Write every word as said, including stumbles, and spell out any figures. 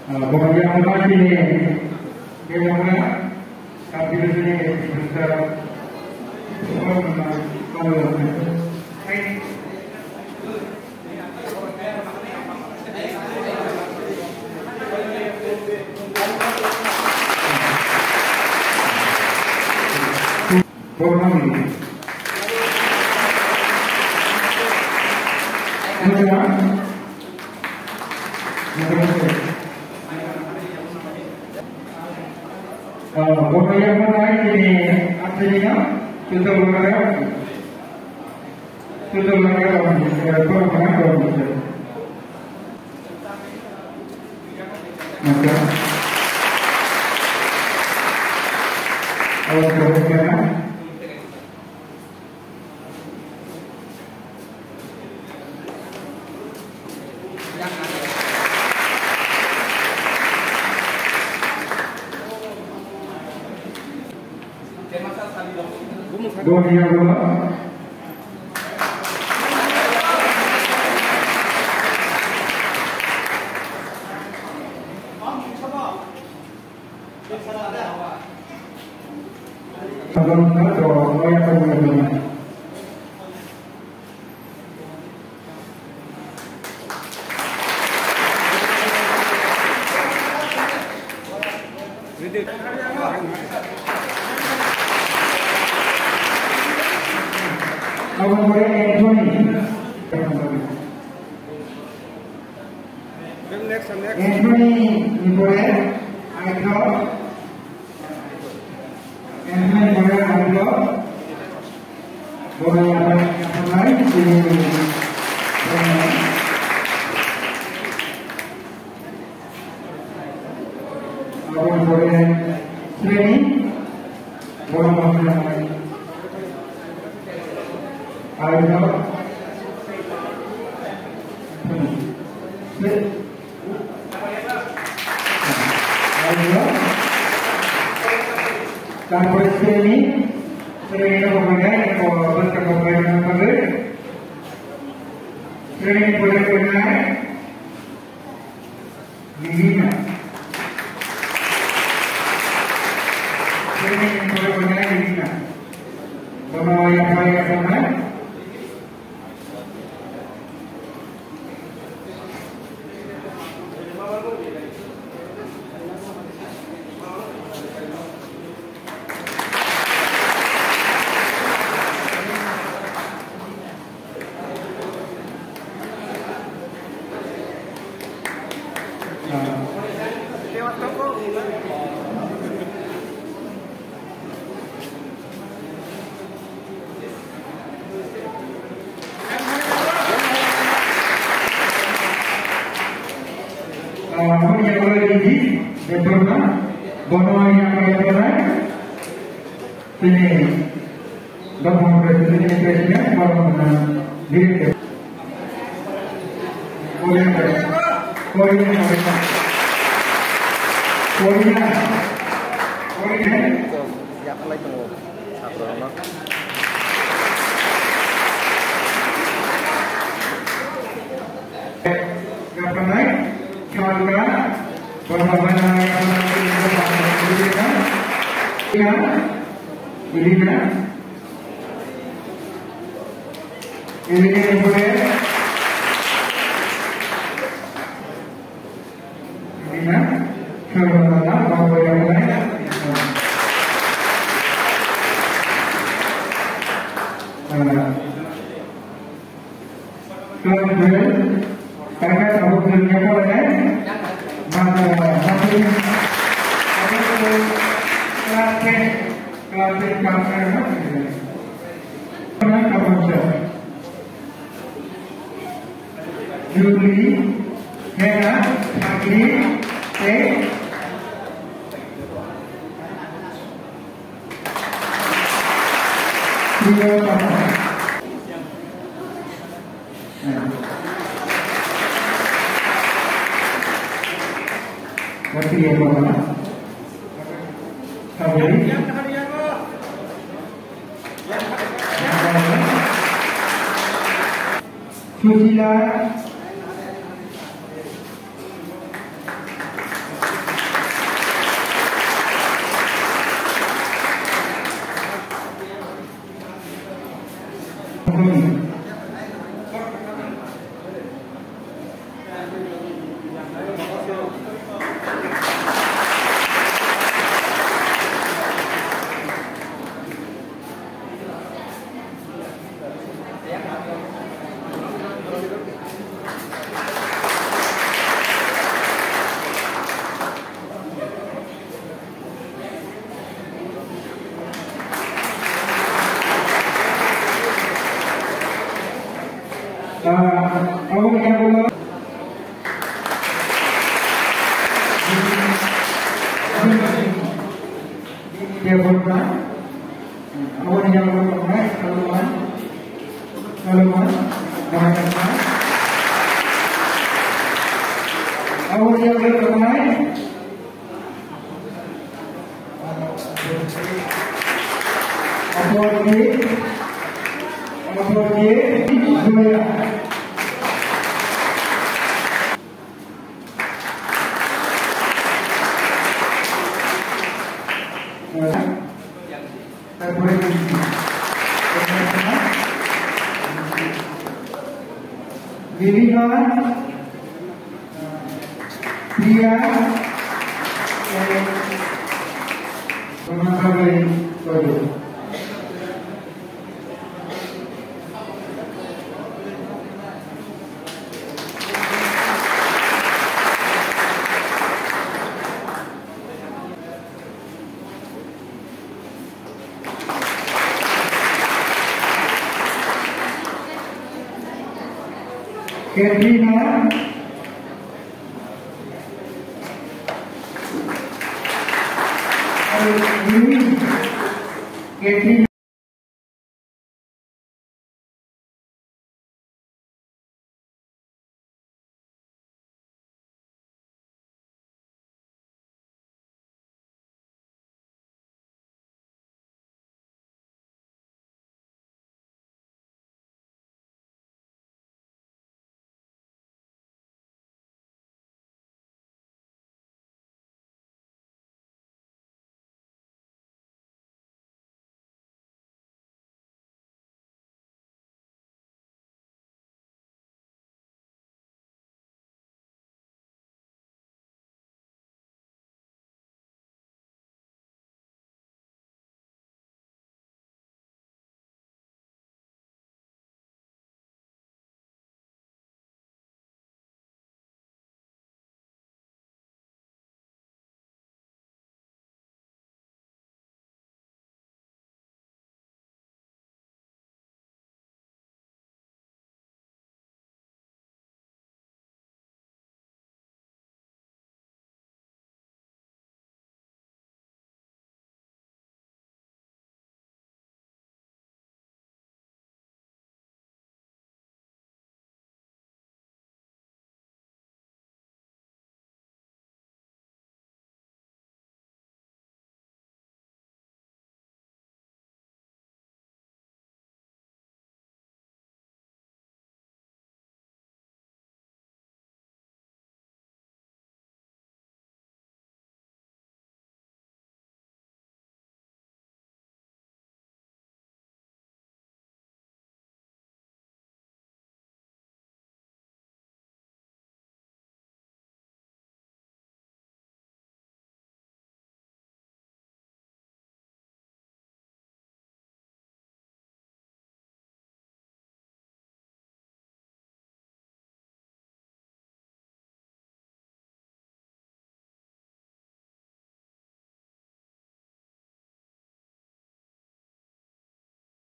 Ah, Bumaiya Bumai ni Dewangra, Subdivision ni Mister Bormani. Mujura. Mujura. Ah, Bormani, Bormani, ini aslinya, kita Bormani. Kita Bormani, Bormani, Bormani. Maka. Awas, awas, ya. Bom ya, bom. Aboni pore Anthony. Anthony ni pore Aithok. Anthony ni pore Aithok. Borok yang paling yang paling sini. Aboni pore Sreni. Borok yang paling. Aithok. Sreni. Tampoy Sreni, Sreni no pokoknya, yang bawa bus ke pokoknya nama bagus. Sreni boleh pokoknya, Lilina. Sreni boleh pokoknya, Lilina. Bawa yang paling sama. President, President, President, Director. Korea, Korea, Korea, Korea. Yakalai tongo, satrorokno. Yakalai, Chandra, Baba Bana, Irina, Irina. Ini yang boleh. Ini ya. Kalau mana, mau yang lain. Nah. Kelas dua, karena kamu belum nyampe, kan? Maka, nanti, kelas C, kelas C, kelas C, kan? Pernah kamu cek? Juli, Hera, Fajri, Teh. Priyo Tama. Priyo Tama. Sabari. Susila. Ah, aboni yagulo. Aboni yagulo tongnai Salman, Salman, Mohammad Khan. Aboni yagulo tongnai Opor di, opor di, Jumaya. Viveka, Priya, Roman Sabai, Kojo. Katrina. Katrina.